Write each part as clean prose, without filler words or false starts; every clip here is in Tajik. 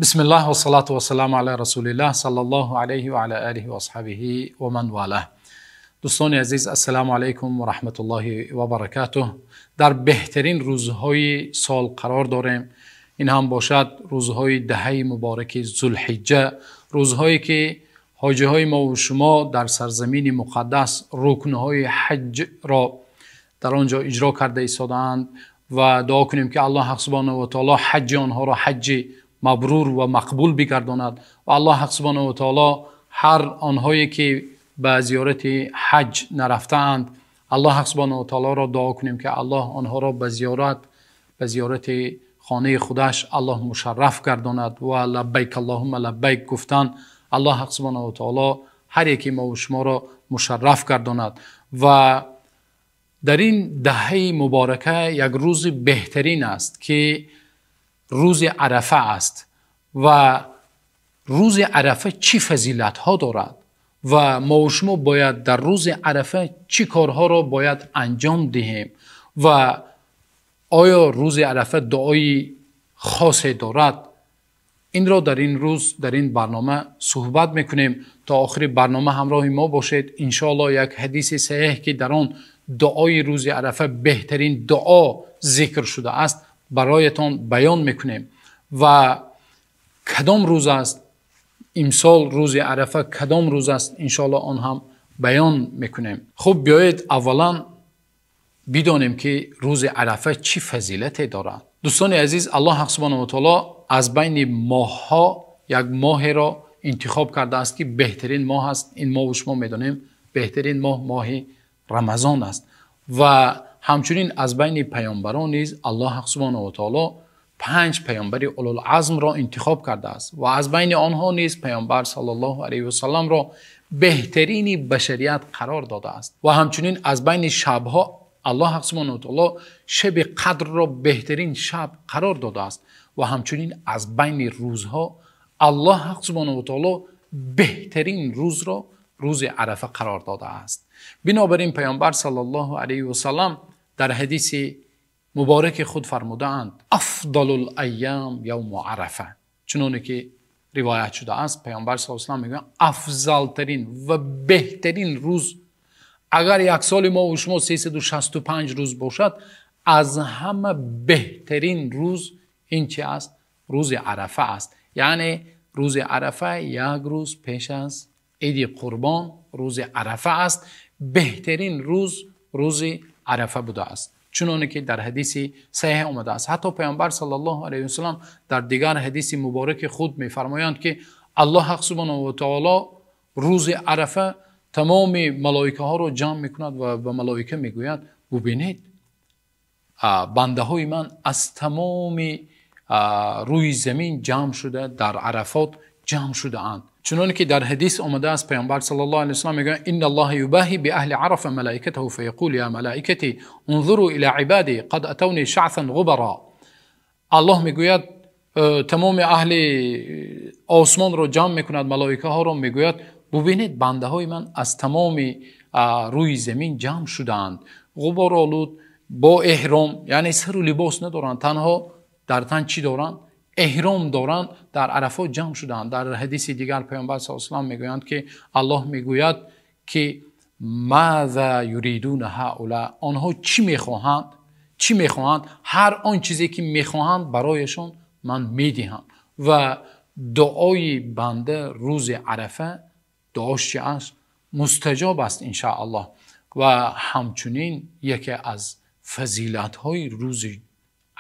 Бисмиллаҳ вассалату вассаламу ала расулиллаҳ саллаллоҳу алайҳи ва ала олиҳи ва асҳобиҳи ва ман валаҳ. Дӯстони азиз, ассалому алайкум ва раҳматуллоҳи ва баракатуҳ. Дар беҳтарин рӯзҳои сол қарор дорем. Ин ҳам бошад рӯзҳои даҳаи мубораки Зулҳиҷҷа, рӯзҳое ки ҳоҷиҳои мо ва шумо дар сарзамини муқаддас рукнҳои ҳаҷро дар он ҷо иҷро карда истодаанд ва дуо кунем, ки Аллоҳ субҳонаҳу ва таъоло ҳаҷи онҳоро ҳаҷи мабрур ва мақбул бигардонад ва Аллоҳ субҳонаҳу ва таъоло ҳар онҳое ки ба зиёрати ҳаҷ нарафтаанд, Аллоҳ субҳонаҳу ва таъолоро дуо кунем, ки Аллоҳ онҳоро ба зиёрати хонаи худаш Аллоҳ мушарраф гардонад ва лаббайк Аллоҳумма лаббайк гуфтан Аллоҳ субҳонаҳу ва таъоло ҳар яки мо ва шуморо мушарраф гардонад. Ва дар ин даҳаи муборака як рӯзи беҳтарин аст, ки рӯзи Арафа аст. Ва рӯзи Арафа чӣ фазилатҳо дорад ва мо ва шумо бояд дар рӯзи Арафа чӣ корҳоро бояд анҷом диҳем ва оё рӯзи Арафа дуои хосе дорад? Инро дар ин рӯз дар ин барнома суҳбат мекунем. То охири барнома ҳамроҳи мо бошед. Иншоаллоҳ як ҳадиси саҳеҳ, ки дар он дуои рӯзи Арафа беҳтарин дуо зикр шудааст, бароятон баён мекунем. Ва кадом рӯз аст имсол рӯзи Арафа, кадом рӯз аст, иншоаллоҳ он ҳам баён мекунем. Хуб, биёед аввалан бидонем, ки рӯзи Арафа чӣ фазилате дорад. Дӯстони азиз, Аллоҳ субҳонаҳу ва таъоло аз байни моҳҳо як моҳеро интихоб кардааст, ки беҳтарин моҳ аст. Ин мо ва шумо медонем, беҳтарин моҳ моҳи Рамазон аст. Ва ҳамчунин аз байни паёмбарон низ Аллоҳ субҳонаҳу ва таъоло 5 паёмбари улулазмро интихоб кардааст ва аз байни онҳо низ паёмбар саллаллоҳу алайҳи васалламро беҳтарини башарият қарор додааст. Ва ҳамчунин аз байни шабҳо Аллоҳ субҳонаҳу ва таъоло шаби қадрро беҳтарин шаб қарор додааст. Ва ҳамчунин аз байни рӯзҳо Аллоҳ субҳонаҳу ва таъоло беҳтарин рӯзро рӯзи Арафа қарор додааст. Бинобар ин паёмбар саллаллоҳу алайҳи васаллам дар ҳадиси мубораки худ фармудаанд: афдалул айям явму Арафа. Чуноне ки ривоят шудааст, паёмбар саллаллоҳу алайҳи васаллам мегӯянд: афзалтарин ва беҳтарин рӯз, агар як соли мо ва шумо 365 рӯз бошад, аз ҳама беҳтарин рӯз ин чи аст? Рӯзи Арафа аст. Яъне рӯзи Арафа як рӯз пеш аз Иди Қурбон рӯзи Арафа аст. Беҳтарин рӯз рӯзи Арафа будааст, чуноне ки дар ҳадиси саҳеҳ омадааст. Ҳатто паёмбар саллаллоҳу алайҳи васаллам дар дигар ҳадиси мубораки худ мефармоянд, ки Аллоҳ субҳонаҳу ва таъоло рӯзи Арафа тамоми малоикаҳоро ҷамъ мекунад ва ба малоика мегӯяд: бубинед, бандаҳои ман аз тамоми рӯи замин ҷамъ шуда дар Арафот ҷамъ шудаанд. Чуноне ки дар ҳадис омадааст, паёмбар саллаллоҳу алайҳи васаллам мегӯяд: инналлоҳа юбоҳи биаҳли арафа малоикатаҳу фаяқул я малоикати унзуру ила ибади қад атавни шаъсан ғубара. Аллоҳ мегӯяд, тамоми аҳли осмонро ҷамъ мекунад, малоикаҳоро мегӯяд: бубинед, бандаҳои ман аз тамоми рӯи замин ҷамъ шудаанд, ғуборолуд, бо эҳром, яъне сару либос надоранд, танҳо дар тан чӣ доранд? Эҳром доранд, дар Арафот ҷамъ шудаанд. Дар ҳадиси дигар паёмбар саллаллоҳу алайҳи васаллам мегӯянд, ки Аллоҳ мегӯяд, ки маза юридуна ҳаула, онҳо чӣ мехоҳанд? Чӣ мехоҳанд? Ҳар он чизе ки мехоҳанд барояшон ман медиҳам. Ва дуои банда рӯзи Арафа дуош чи аст? Мустаҷоб аст иншааллоҳ. Ва ҳамчунин яке аз фазилатҳои рӯзи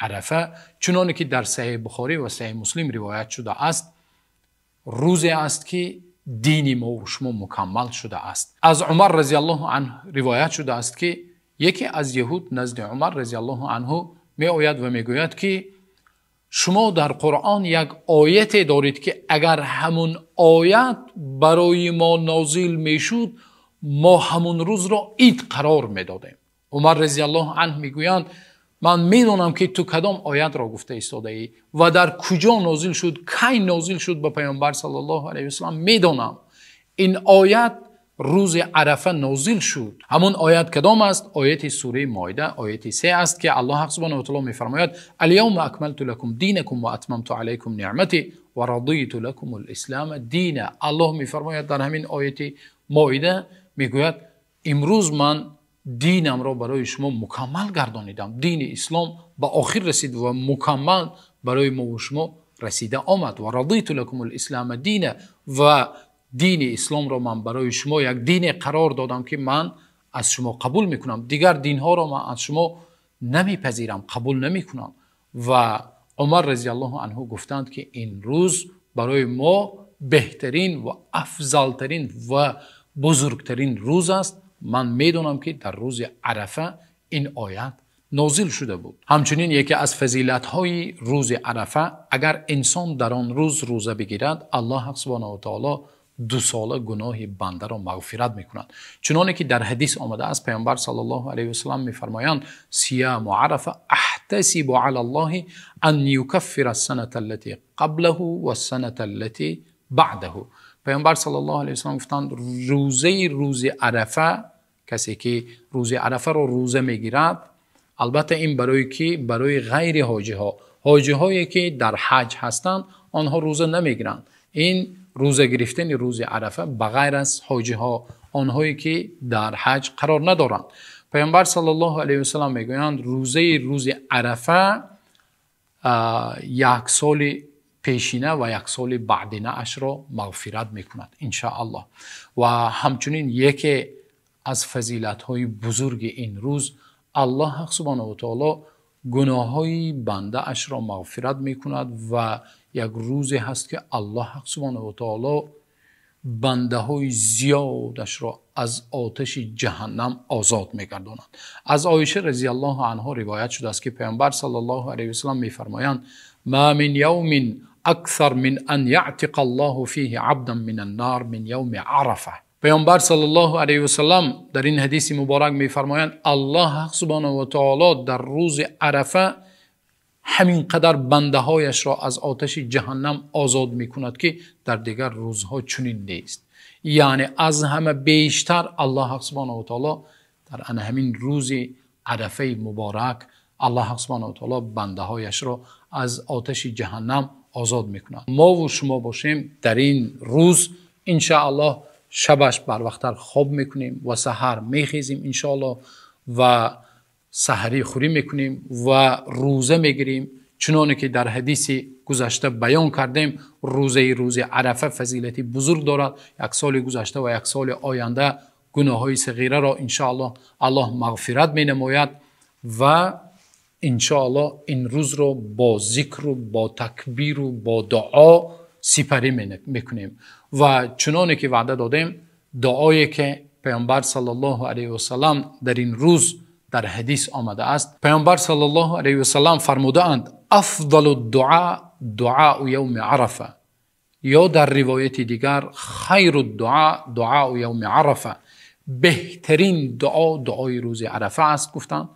Арафа, чуноне ки дар Саҳеҳи Бухорӣ ва Саҳеҳи Муслим ривоят шудааст, рӯзе аст, ки дини мо ва шумо мукаммал шудааст. Аз Умар разияллоҳу анҳу ривоят шудааст, ки яке аз яҳуд назди Умар разияллоҳу анҳу меояд ва мегӯяд, ки шумо дар Қуръон як ояте доред, ки агар ҳамун оят барои мо нозил мешуд, мо ҳамун рӯзро ид қарор медодем. Умар разияллоҳу анҳу мегӯянд: ман медонам, ки ту кадом оятро гуфта истодаӣ ва дар куҷо нозил шуд, кай нозил шуд ба паёмбар саллаллоҳу алайҳи васаллам медонам. Ин оят рӯзи Арафа нозил шуд. Ҳамон оят кадом аст? Ояти сураи Моида, ояти 3 аст, ки Аллоҳ субҳонаҳу ва таъоло мефармояд: Аляавма акмалту лакум динакум ва атмамту алайкум ниъмати ва радиту лакумул ислома дина. Аллоҳ мефармояд дар ҳамин ояти Моида, мегӯяд: имрӯз ман динамро барои шумо мукаммал гардонидам. Дини ислом ба охир расид ва мукаммал барои мо ва шумо расида омад. Ва радиту лакумул ислома дина, ва дини исломро ман барои шумо як дине қарор додам, ки ман аз шумо қабул мекунам. Дигар динҳоро ман аз шумо намепазирам, қабул намекунам. Ва Умар разияллоҳу анҳу гуфтанд, ки ин рӯз барои мо беҳтарин ва афзалтарин ва бузургтарин рӯз аст. Ман медонам, ки дар рӯзи Арафа ин оят нозил шуда буд. Ҳамчунин яке аз фазилатҳои рӯзи Арафа, агар инсон дар он рӯз рӯза бигирад, Аллоҳ субҳонаҳу ва таъоло 2 сола гуноҳи бандаро мағфират мекунад. Чуноне ки дар ҳадис омадааст, Паёмбар саллаллоҳу алайҳи васаллам мефармоянд: сияму арафа аҳтасибу алаллоҳи ан юкаффира ас-саната аллати қаблаҳу вас-саната аллати баъдаҳу. Паёмбар саллаллоҳу алайҳи васаллам гуфтанд: рӯзаи рӯзи Арафа, касе ки рӯзи Арафаро рӯза мегирад, албатта ин барои ки? Барои ғайри ҳоҷиҳо, ҳоҷиҳое ки дар ҳаҷ ҳастанд, онҳо рӯза намегиранд. Ин рӯза гирифтани рӯзи Арафа ба ғайр аз ҳоҷиҳо, онҳое ки дар ҳаҷ қарор надоранд. Паёмбар саллаллоҳу алайҳи васаллам мегӯянд: рӯзаи рӯзи Арафа як соли пешина ва як соли баъдинаашро мағфират мекунад, иншааллоҳ. Ва ҳамчунин яке аз фазилатҳои бузурги ин рӯз, Аллоҳ субҳонаҳу ва таъоло гуноҳҳои бандаашро мағфират мекунад. Ва як рӯзе ҳаст, ки Аллоҳ субҳонаҳу ва таъоло бандаҳои зиёдашро аз оташи ҷаҳаннам озод мегардонад. Аз Оиша разияллоҳу анҳо ривоят шудааст, ки Паёмбар саллаллоҳу алайҳи васаллам мефармоянд: ма мин явмин аксар мин ан яътиқа Аллоҳу фиҳи абдан мин ан-нор мин явми Арафа. Паёмбар саллаллоҳу алайҳи васаллам дар ин ҳадиси муборак мефармоянд: Аллоҳ субҳонаҳу ва таъоло дар рӯзи Арафа ҳамин қадар бандаҳояшро аз оташи ҷаҳаннам озод мекунад, ки дар дигар рӯзҳо чунин нест. Яъне аз ҳама бештар Аллоҳ субҳонаҳу ва таъоло дар ана ҳамин рӯзи Арафаи муборак Аллоҳ субҳонаҳу ва таъоло бандаҳояшро аз оташи ҷаҳаннам озод мекунад. Мо ва шумо бошем дар ин рӯз иншааллоҳ шабаш барвақттар хоб мекунем ва саҳар мехезем иншааллоҳ ва саҳарӣ хӯрӣ мекунем ва рӯза мегирем. Чуноне ки дар ҳадиси гузашта баён кардем, рӯзаи рӯзи Арафа фазилати бузург дорад. Як соли гузашта ва як соли оянда гуноҳҳои сағираро иншааллоҳ Аллоҳ мағфират менамояд ва иншааллоҳ ин рӯзро бо зикру бо такбиру бо дуо сипарӣ мекунем. Ва чуноне ки ваъда додем, дуое ки Паёмбар саллаллоҳу алайҳи васаллам дар ин рӯз дар ҳадис омадааст, Паёмбар саллаллоҳу алайҳи васаллам фармудаанд: афзалу дуо дуоу явми Арафа, ё дар ривояти дигар хайру дуо дуоу явми Арафа, беҳтарин дуо дуои рӯзи Арафа аст гуфтанд.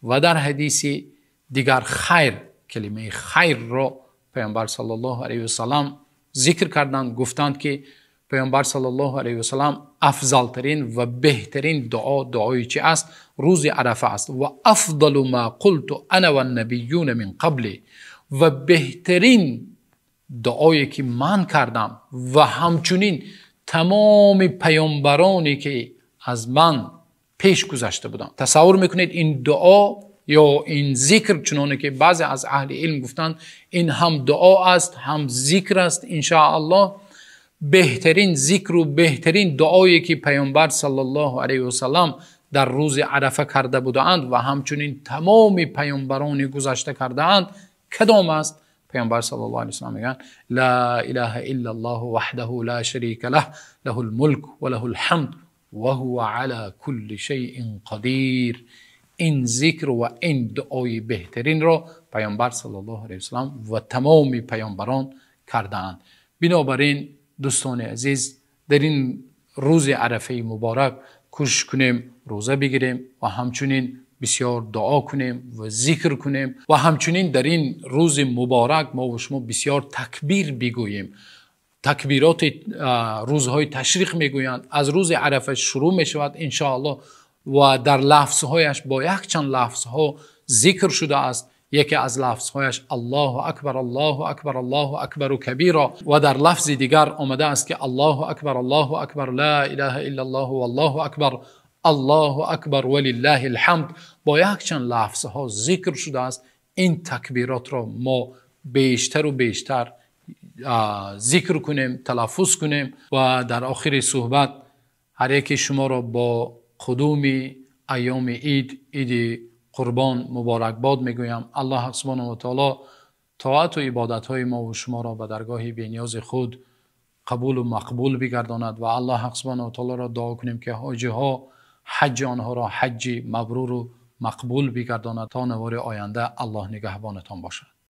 Ва дар ҳадиси дигар хайр, калимаи хайрро Паёмбар саллаллоҳу алайҳи васаллам зикр карданд, гуфтанд ки Паёмбар саллаллоҳу алайҳи васаллам афзалтарин ва беҳтарин дуо дуои чи аст? Рӯзи Арафа аст. Ва афзалу ма қулту ана ван-набиюна мин қабли, ва беҳтарин дуое ки ман кардам ва ҳамчунин тамоми паёмбароне ки аз ман пеш гузашта буданд. Тасаввур мекунед ин дуо ё ин зикр, чуноне ки баъзе аз аҳли илм гуфтанд, ин ҳам дуо аст ҳам зикр аст. Иншааллоҳ беҳтарин зикру беҳтарин дуое ки Паёмбар саллаллоҳу алайҳи васаллам дар рӯзи Арафа карда будаанд ва ҳамчунин тамоми паёмбарони гузашта кардаанд кадом аст? Паёмбар саллаллоҳу алайҳи васаллам мегӯянд: ла илаҳа иллаллоҳу ваҳдаҳу ла шарика лаҳ, лаҳул мулк ва лаҳул ҳамд ва ҳува ала кулли шайъин қадир. Ин зикр ва ин дуои беҳтаринро Паёмбар саллаллоҳу алайҳи васаллам ва тамоми паёмбарон кардаанд. Бинобар ин дӯстони азиз, дар ин рӯзи Арафаи муборак кӯшиш кунем рӯза бигирем ва ҳамчунин бисёр дуо кунем ва зикр кунем ва ҳамчунин дар ин рӯзи муборак мо ва шумо бисёр такбир бигӯем. Такбироти рӯзҳои ташриқ мегӯянд, аз рӯзи Арафа шурӯъ мешавад иншааллоҳ ва дар лафзҳояш бо якчанд лафзҳо зикр шудааст. Яке аз лафзҳояш Аллоҳу акбар, Аллоҳу акбар, Аллоҳу акбар кабира, ва дар лафзи дигар омадааст ки Аллоҳу акбар, Аллоҳу акбар, ло илаҳа иллаллоҳ, валлоҳу акбар, Аллоҳу акбар валиллаҳил ҳамд. Бо якчанд лафзҳо зикр шудааст. Ин такбиротро мо бештар ва бештар зикр кунем, талаффуз кунем. Ва дар охири суҳбат ҳар яки шуморо бо қудуми айёми Ид, Иди Қурбон муборакбод мегӯям. Аллоҳ субҳонаҳу ва таъоло тоат ва ибодатҳои мо ва шуморо ба даргоҳи бениёзи худ қабул ва мақбул бигардонад ва Аллоҳ субҳонаҳу ва таъолоро дуо кунем, ки ҳоҷиҳо ҳаҷи онҳоро ҳаҷи мабрур ва мақбул бигардонад. То навори оянда Аллоҳ нигаҳбонатон бошад.